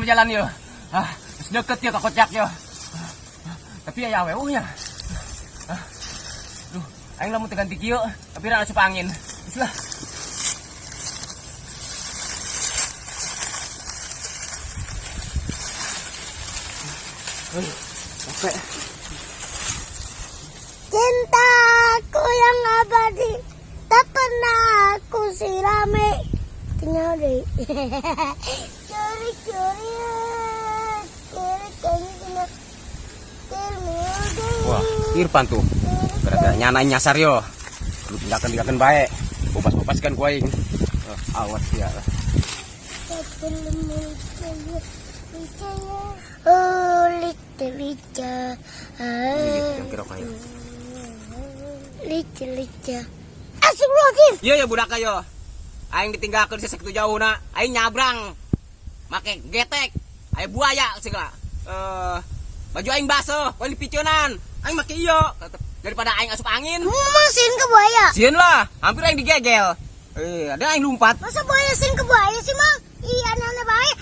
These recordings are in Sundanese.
jalan yo. Ah, geus deket ya ka kocak yo. Tapi aya awewe nya. Ah. Duh, aing lamun teu ganti kieu, tapi ra asup angin. Geus lah. Capek. Cintaku yang abadi tak pernah aku sirami. Tinggal deh. Curi curi curi curi curi. Wah, Irfan tuh. Gara-gara nyana nyasar yo. Lu tinggalkan tinggalkan baik. Bopas-bopaskan ku aing. Oh, awas ya. Oh, little little, Ini kira kayak. Little little. Astagfirullahaladzim. Iya ya budak yo. Aing ditinggalkeun sakitu jauh na. Aing nyabrang. Make getek. Aya buaya segala. Eh, baju aing baseuh, poe dipiceunan. Aing make ieu. Daripada aing asup angin. Memang sieun ke buaya. Sieun lah, hampir aing digegel. Eh, ada aing lompat. Masa buaya sieun ke buaya sih, Mang? Iya, aneh-aneh baik.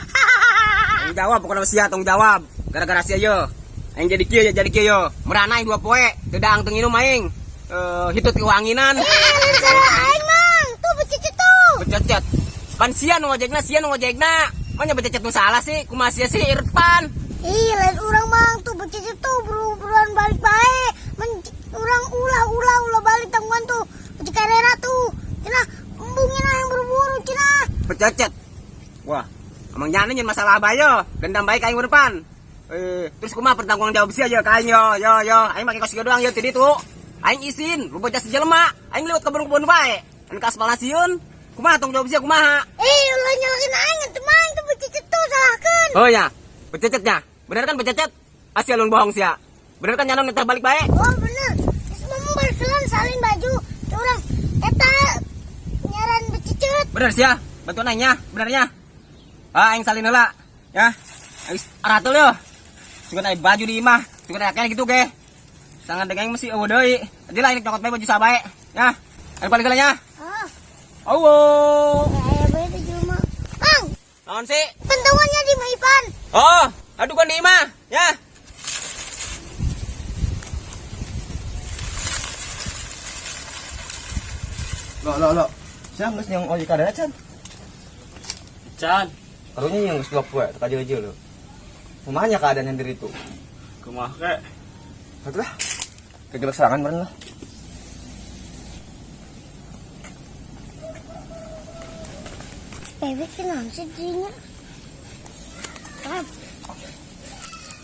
Tanggung jawab pokoknya sia tanggung jawab. Gara-gara sia yo. Aing jadi kieu ya jadi kieu yo. Merana aing 2 poe, teu daang teu nginum aing. Eh, hitut kewanginan. Eh, lain salah aing, Mang. Tuh bececet tuh. Bececet. Pan sia nu ngojekna, sia nu ngojekna. Manya bececet nu salah sih, kumaha sia sih Irfan. Ih, lain urang, Mang. Tuh bececet tuh buru-buruan balik bae. Men urang ulah ulah ulah balik tanggungan tuh. Ojek karera tuh. Cenah, embungin yang buru-buru cenah. Bececet. Wah, emang nyana nyen masalah bayo, dendam baik aing depan. Eh, terus kumaha pertanggung jawab sia yo ka aing yo yo yo. Aing make kos doang yo ti ditu. Aing isin, lu bocah sejelema. Aing lewat kebun-kebun bae. An ka aspal sieun. Kumaha tanggung jawab sia kumaha? Eh, ulah nyalahin aing atuh, Mang. Tuh bececet tuh salahkeun. Oh ya, bececetnya. Bener kan bececet? Asia lu bohong sia. Bener kan nyana minta balik bae? Oh, bener. Terus Mamang balik selan salin baju. Tuh urang eta nyaran bececet. Bener sia, bantu nanya, benernya. Ah, aing salin heula. Ya. Aing aratul yo. Sugan aya baju di imah, sugan aya kene gitu ge. Sangat dengan mesti eueuh deui. Jadi lah ini cokot bae baju sabae, ya. Ayo balik heula nya. Ah, Awo. aya bae teh jelema. Mang, Naon sih? pentungannya di Imah Ipan. Oh, aduh kan di imah, ya. Lo lo lo. Sia geus yang ojek kada can? Can, Karunya yang geus 2 poe teu kajeujeuh lo. Kumaha nya keadaan yang diri itu? Kumaha kek? Betul lah. Kegelak serangan meren lah. Bebek kenapa sih dirinya? Pap,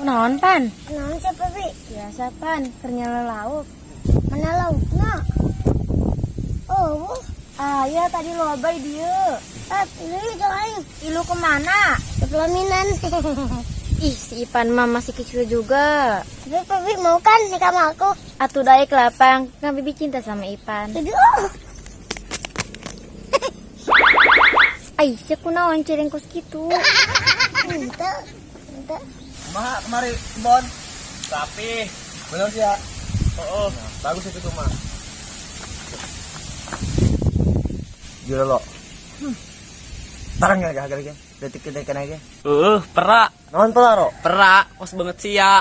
Naon, Pan? Kenapa sih Pebi? Biasa, Pan, keur nyala lauk. Mana lauknya? Oh, bu. Ah, ya tadi loba di dieu. Pap, ini jeung aing Ilu kemana? ke pelaminan. Ih, si Ipan mah masih kecil juga. Tapi Pebi mau kan nikah sama aku? Atuh daek lapang, kan Bibi cinta sama Ipan. Aduh. Aisyah kunaon cireng kos kitu. Ente, ente. Kumaha kemari kebon? Rapi. Bener sih ya. Oh, Nah, bagus itu mah. Gila lo. Tarang ya gak lagi. Detik-detik aja. Perak. Non pera ro. Perak, kos banget sih ya.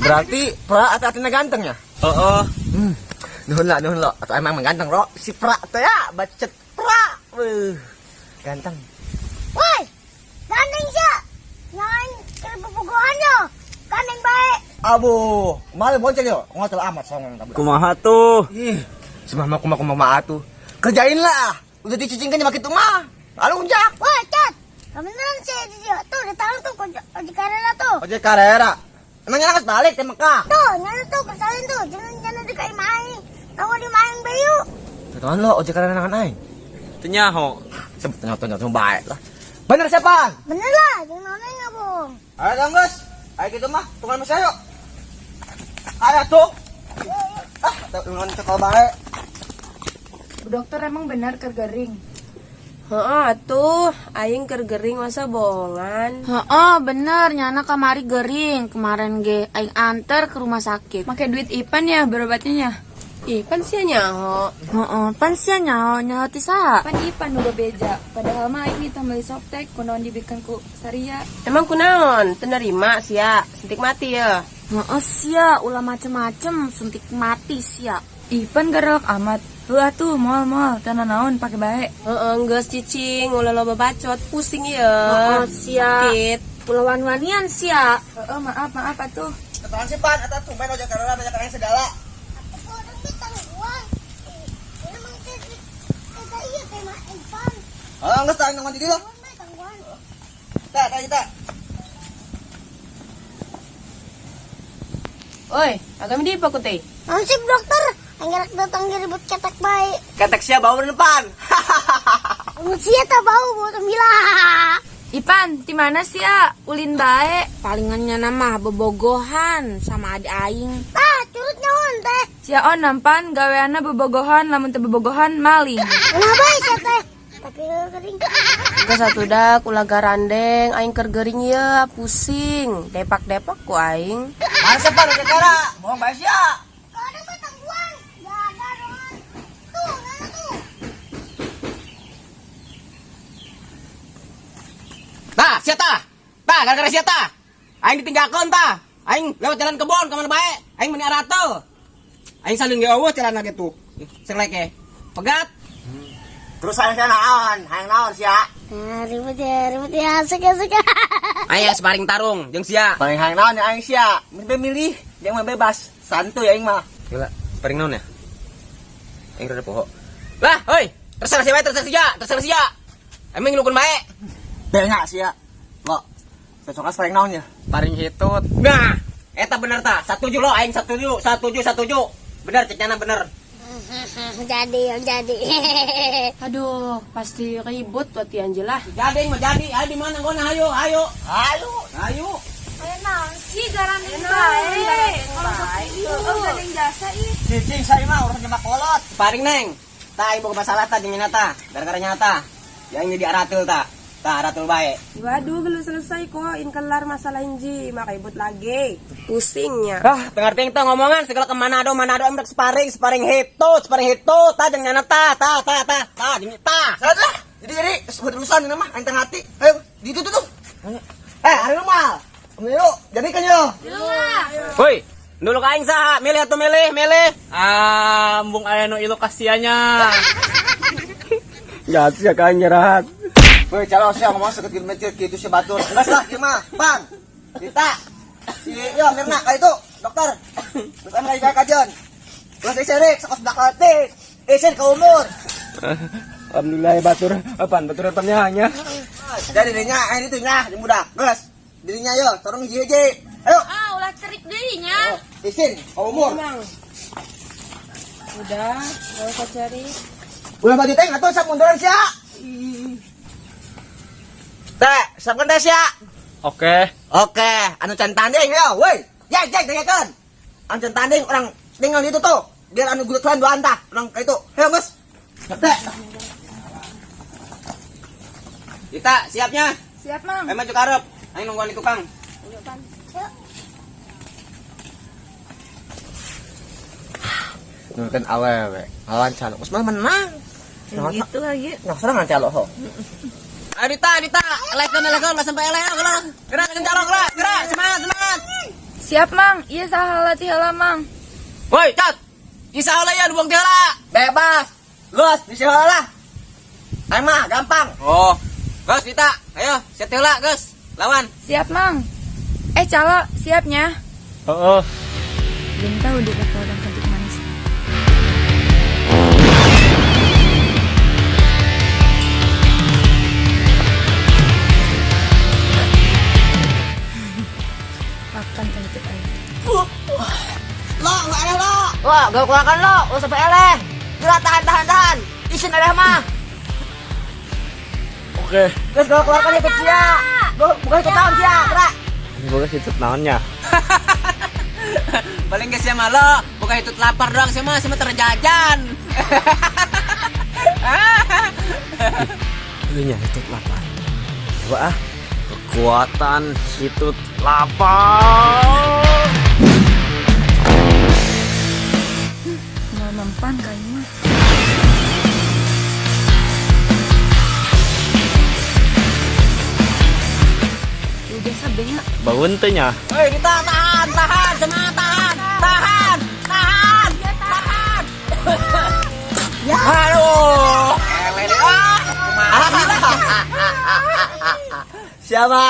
Berarti pra atau artinya ganteng ya? Heeh. Nuhun lah, nuhun lo. Atau emang ganteng ro. Si pra teh ya, bacet pra. Wih, ganteng. Woi, gandeng sih. Nyain ke bobogohan yo. Gandeng baik. Abu, malu bonceng yo. Ngotot amat songong tabla. Kumaha tuh? Ih, semah mah kumaha kumaha atuh. Kerjain lah. Udah dicicingkan sama kitu mah. Lalu unjak. Woi, Cat. Kebeneran sih di dia. Tuh, datang tuh ojek karena tuh. Ojek karera. Emangnya harus balik ke Mekah? Tuh, nyala tuh kesalin tuh. Jangan jangan di kayak main. Tahu di main bayu. Teman lo ojek karera nangan aing. Teu nyaho. Sebetulnya ternyata baik lah. Bener siapa? Bener lah, jangan nanya nggak bohong. Ayo dong guys. Ayo gitu mah, tungguan mas ayo. Ayo tuh. Ah, tungguan cekal baik. Bu dokter, emang benar keur gering? Heeh atuh, aing keur gering masa bohongan. Heeh, bener nyana kamari gering. Kemarin ge aing anter ke rumah sakit. Make duit Ipan ya berobatnya ya? Ih, pan sia nyaho. Heeh, pan sia nyaho nyaho ti saha? Pan Ipan nu bebeja. Padahal mah aing nitah meuli Softex kunaon dibikeun ku Saria. Emang kunaon? Teu nerima sia, suntik mati ya. Heeh sia, ulah macem-macem suntik mati sia. Ipan garelak amat. Heuh atuh moal moal teu naon pake bae. Heeh, geus cicing, ulah loba bacot, pusing ya. Heeh sia. Sakit. Ulah wan-wanian sia. Heeh, maaf maaf atuh. Keterangan sih pan, eta tumben ojek karena banyak orang segala. Atuh orang teh tangguhan. Ini emang teh eta ieu teh mah Ipan. Ah, geus tah nongon di dieu lah. Tangguhan bae tangguhan. Tah, tah kita. Oi, agam di apa teh? Naon sih dokter? Aing rek datang ribut ketek bae. Ketek sia bau depan. Mun sia tah bau bau temila. Ipan, di mana sia? Ulin bae. Palingannya nama bobogohan sama adik aing. Tah, curut nyaon teh. Sia on nampan gaweana bobogohan lamun teu bobogohan maling. Ulah bae sia teh. Tapi gering. Geus atuh dak ulah garandeng, aing keur gering ya, pusing. Depak-depak ku aing. Mana sih pan ojek kara? Bohong bae sia. Kau ada mah tangguhan. Jaga dong. Tuh, mana tuh? Tah, sia tah. Tah, gara-gara sia tah. Aing ditinggalkeun tah. Aing lewat jalan kebon ka mana bae. Aing meuni aratel. Aing saling ge eueuh jalan gitu. Seleke. Pegat. Terus hayang sia naon? Hayang naon sia? Nah, ribut ya, asik asik. Aing sparring tarung jeung sia. Paling hayang naon ya aing sia? Mun milih, yang mah bebas. Santuy aing mah. Gila, sparring naon ya? Aing rada poho. Lah, hoi, terserah sia bae, terserah sia, terserah sia. Aing ngilukeun bae. Banyak sia. Lo, cocoknya sparring naon ya? Sparring hitut. Nah, eta bener tah. Satuju lo aing satuju, satuju, satuju. Bener cek nyana bener. Jadi, jadi. Aduh, pasti ribut waktu Angela. Jadi mau jadi, ayo di mana ngona ayo, ayo. Ayo. Ayo. Aya naon sih garandeng bae. Heeh, gandeng jasa ih. Cicing saya mah urus nyemak kolot. Sparring neng. Tah aing boga masalah tah jeung nyana tah. Gara-gara nyana tah. Yang jadi aratul tah. Tah aratul bae. Waduh, belum selesai kok. In kelar masalah inji, mak ribut lagi. Pusingnya. Ah, dengar ting tong ngomongan segala ke Manado, Manado em rek sparring, sparring hitut, sparring hitut, tah jeung nyana tah, tah, tah, tah, tah, jeung tah. Salah lah. Jadi jadi urusan ini mah aing tengah hati. Ayo, di itu tuh. Eh, hari lu mal. Yuk, jadi kan yo. Woi, dulu ka aing saha? Milih atau milih, milih. Ah, embung aya nu ilu kasianya. Ya, sia ka aing nyerahat. Woi, calo sia ngomong seketil meter kitu sia batur. Geus lah kieu mah, Bang. Kita. Si yo Mirna ka itu, dokter. Terus anu ka kajian. Terus iserik sakos belakang teh. Isin ke umur. Alhamdulillah ya batur. Apaan batur apanya hanya? Jadi dirinya aing itu nya jeung budak. Geus. Dirinya yo, torong hiji-hiji. Ayo. Ah, ulah cerik deui nya. Isin ke umur. Udah, gak usah cari. Ulah baju teh atuh sak munduran sia. Teh, siapkan teh sia. Oke. Oke, anu can tanding yo, woi. Jeng jeng dengekeun. Anu can tanding orang tinggal itu tuh. Biar anu gutuan dua antah, orang kayak itu. Ayo, geus. Teh. Kita siapnya. Siap, Mang. Ayo maju karep. Aing nungguan di tukang. Nurkan awewe, lawan calo. Geus mah menang. Gitu lagi. Nah, serangan calo ho. Ayo Dita, Dita, elekeun elekeun nggak sampai elek gerak. Gerak gerak calon gerak, gerak, semangat, semangat. Siap, Mang. Iya saha latih heula, Mang. Woi, cat. Isa heula ya buang ti heula. Bebas. Geus, di lah. Aing mah gampang. Oh. Gus, Dita, ayo, siap heula, Gus. Lawan. Siap, Mang. Eh, calo, siapnya. Heeh. Belum tahu dia bakal orang cantik manis. Makan cantik aja. Lo, enggak ada lo. Wah, gak keluarkan lo, lo sampai eleh. Gerak tahan tahan tahan. Isin ada mah. Oke. Geus gak keluarkan ikut sia. Lo bukan ikut tahun sia, gerak. Boga hitut naonnya? Paling geus sia mah lo, bukan itu lapar doang sia mah, sia mah terjajan. Nya hitut lapar. Coba ah. Kekuatan hitut lapar. Mau Pan ka aing mah. Udah sabenya. Bangun teh nya. Hei, Dita, tahan, tahan, semangat, tahan, tahan, tahan, tahan. Ya. Aduh, eleh deh, ah, kumaha. Siapa?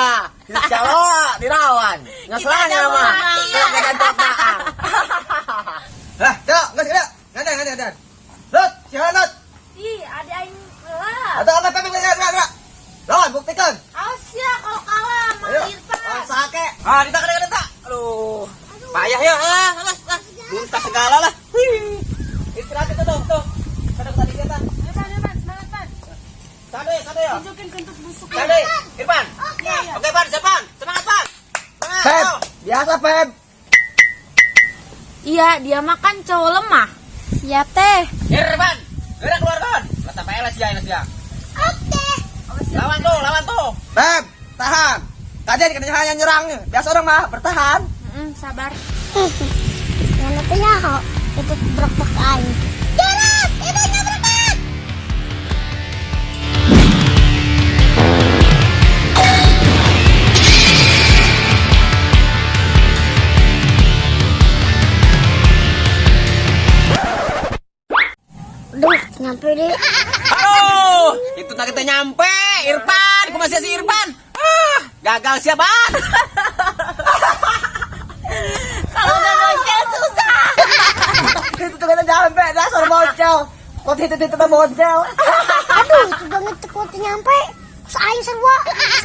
Siapa? Dirawan. Ngeselan ya mah. Kalau keadaan tataan. Lah, cok, geus geus. Ngantai, ngantai, ngantai. Lut, siapa Lut? Ih, ada aing lah. Atau apa tapi gerak, gerak, gerak. Lawan, buktikan. Awas ya kalau kalah sama Ayo. Irfan. Ah, Sake. Ah, Dita, kena, Dita. Aduh, payah ya, ah, alah, lah. Muntah segala lah. Wih. Istirahat itu tuh, tuh. Sadar tadi siapa? Pan, Pan, semangat Pan. Sade, sade ya. Tunjukin kentut busuk. Sade, Irfan. Oke. Oke, Pan, siap, Pan. Semangat, Pan. Semangat. Feb, ayo. biasa Feb. Iya, dia makan cowok lemah. Siap teh. Irfan, gerak keluar, Pan. Lah sampai elas ya, elas ya. Oke. Lawan tuh, lawan tuh. Feb, tahan. Kajian kena hanya nyerang. Biasa orang mah bertahan. Sabar. Yang nantinya kok itu berak aing. Jonas, itu nyabrakan. Duh, nyampe deh. Aduh, itu tak kita nyampe. Irfan, aku masih si Irfan. Ah, gagal siapa? Kalau udah boncel susah. Itu tuh kena nyampe, dasar boncel. Kok itu itu boncel. Aduh, itu banget kuat nyampe. Terus aing sarua.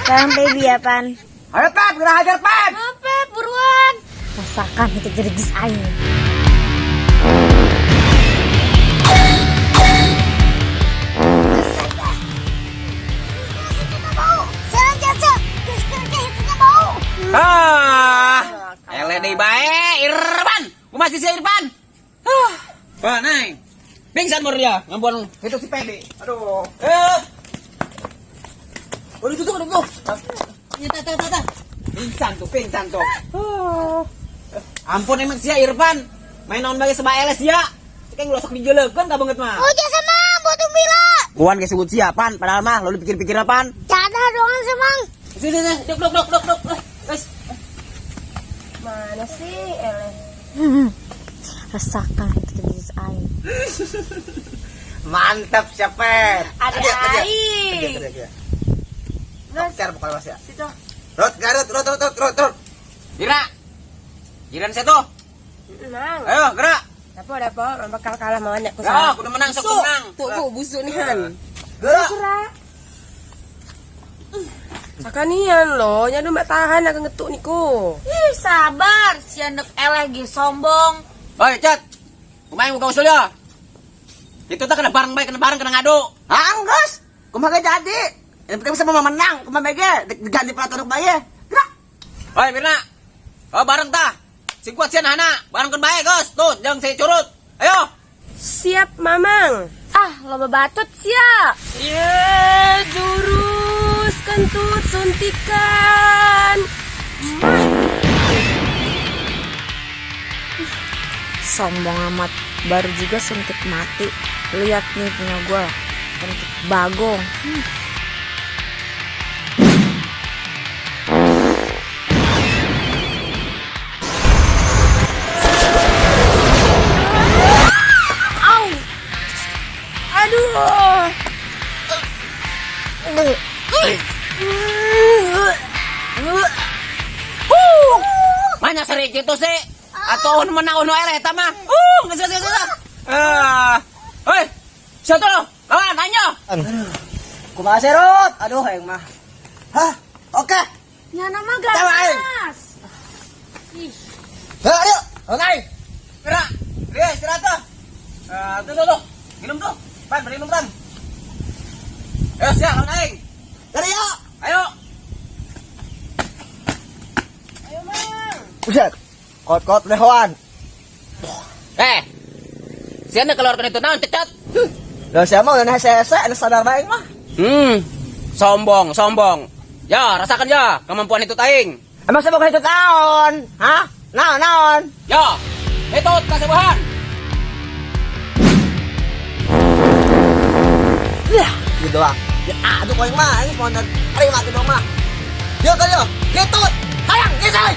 Sekarang baby ya, Pan. Ayo Pep, gerak hajar Pep. Apa, buruan. Rasakan itu gergis aing. Bau. Jalan jasa. Terus kerja itunya bau. Ah, ele deui bae, Irfan. Aku masih si Irfan. Ah, wah, neng. Pingsan mur dia, ngambuan itu si Pedi. Aduh. Eh. Udah tutup, udah tutup. Ya, ta, ta, ta, ta. Pingsan tuh, pingsan tuh. Ah. Ampun emang sia Irfan. Main naon bae seba eles ya. Cek ngelosok dijelekeun ka banget mah. Oh jasa mang, buat Umila. Buan geus sebut sia pan, padahal mah lalu dipikir-pikir apaan. Cada doang semang. Sini sini, duk duk duk duk duk. Wes. Mana sih eleh? Rasakan itu gergis aing. Mantap siapa Pep. Ada aing. Dokter bukan mas ya. Situ. Rot, garut, rot, rot, rot, rot, rot. Dira. Jiran saya tuh. Menang. Ayo, gerak. Dapo dapo, bakal kalah mah nya ku Gerak, kudu menang sok kudu menang. Tuh, bu, busuk nih Han. Gerak. Sakanian loh, nya mbak tahan agak ngetuk niku. Ih, sabar. Si anak eleh ge sombong. Oi, Cat. Kumaha buka usul ya? Itu tak kena bareng baik, kena bareng kena ngadu. Anggus. Kumaha jadi? Yang penting bisa mau menang, kumaha bege diganti peraturan bae. Gerak. Oi, Mirna. Oh, bareng tah. Sing kuat sia nahana. Bareng keun bae, Gos. Tuh, jangan saya curut. Ayo. Siap, Mamang. Ah, loba batut sia. Ya, jurus kentut suntikan. Sombong amat. Baru juga suntik mati. Lihat nih punya gua. Kentut bagong. Aduh. Banyak sering gitu sih. Atau on menang ono eleh eta mah. Geus geus geus. Ah. Oi. Siapa tuh? Lawan, ayo. Kumaha sih, Rot? Aduh, aing mah. Hah? Oke. Nyana mah Tawa aing. ganas. Hah, ayo. Oke. Gerak. Ria, istirahat tuh. Ah, tuh, tuh, tuh. Minum tuh. Pan, beri minum, Pan. Ayo, siap, lawan aing. Dari yuk. Ayo. Buset. Kot-kot lehoan. Eh. Siapa keluarkan itu naon, cecat? Lah siapa udah hese-hese, ada sadar bae mah. Sombong, sombong. Ya, rasakan ya kemampuan itu taing. Emang saya bukan itu tahun? Hah? Naon, naon? Ya, itu kasebuhan. Ya, gitu doang. Ya, aduh koin mah, ini mau terima gitu mah. Yo kali yo, gitu. Hayang, ngisi.